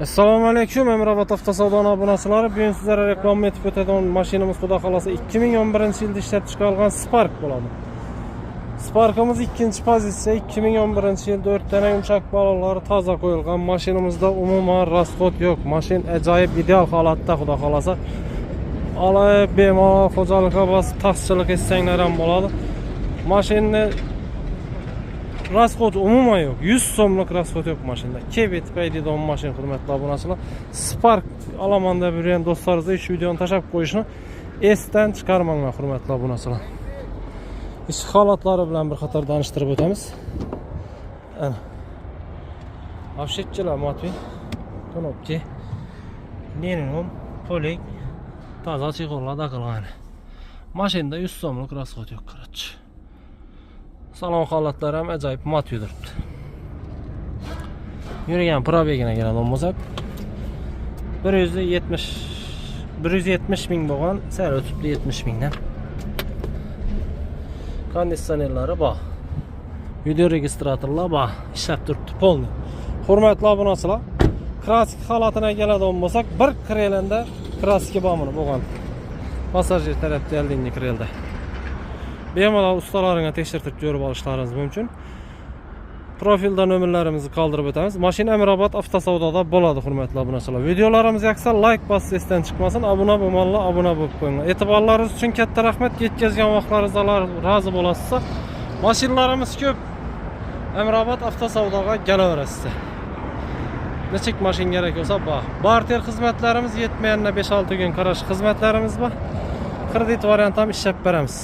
Assalomu alaykum Emrobod avtosavdoni obunachilari. Bugun sizlarga reklama etib o'tadigan mashinamiz xudo xolasa 2011-yilda ishlab chiqarilgan Spark bo'ladi. Sparkimiz ikkinchi pozitsiya, 2011-yil, 4 dana yumshoq balonlari toza qo'yilgan. Mashinamizda umuman расход yo'q. Mashin ajoyib ideal holatda xudo xolasa. Olib bemalol xo'jalikqa bosib taksichilik etsanglar ham bo'ladi. Mashinani расход umuman yo'q. 100 so'mlik расход yo'q mashinada. Kelib yetib haydaydigan mashin, hurmatli obunachilar. Spark olaman deb yurgan do'stlaringizga shu videoni tashlab qo'yishni esdan chiqarmanglar, hurmatli obunachilar. Ichki holatlari bilan bir qator tanishtirib o'tamiz. Ana. Обшивка lar матовый. Кнопки. Minimum polik toza чехол lar taqilgan. Mashinada 100 so'mlik расход yo'q, короче. Salon holatlari ham ajoyib mat yuribdi. Yurgan пробег ina keladigan bo'lsak, 170 ming bo'lgan, sal o'tibdi 70 mingdan. Konditsionerlari bor. Video registratorlar bor, ishlab turibdi полный. Hurmatli obunachilar, краска holatına keladigan bo'lsak, bir krelenda краска bor buni bo'lgan. Passajir tarafda oldingi krelda. Bemalol ustalaringga tekshirtirib ko'rib olishlaringiz mumkin. Profilda nomerlarimizni qoldirib o'tamiz. Mashina Amirobod avtosavdoda bo'ladi, hurmatli obunachilar. Videolarimiz yoqsa like bosish esdan chiqmasin, obuna bo'lmaganlar obuna bo'lib qo'yinglar. E'tiborlaringiz uchun katta rahmat. Yetkazgan vaqtlaringizda Alloh rozi bo'lasiz. Mashinalarimiz ko'p. Amirobod avtosavdoga kelaverasiz. Nechik mashin kerak bo'lsa bor. Barter xizmatlarimiz yetmaganına 5-6 kun qarash xizmatlarimiz bor. Kredit varianti ham ishlab beramiz.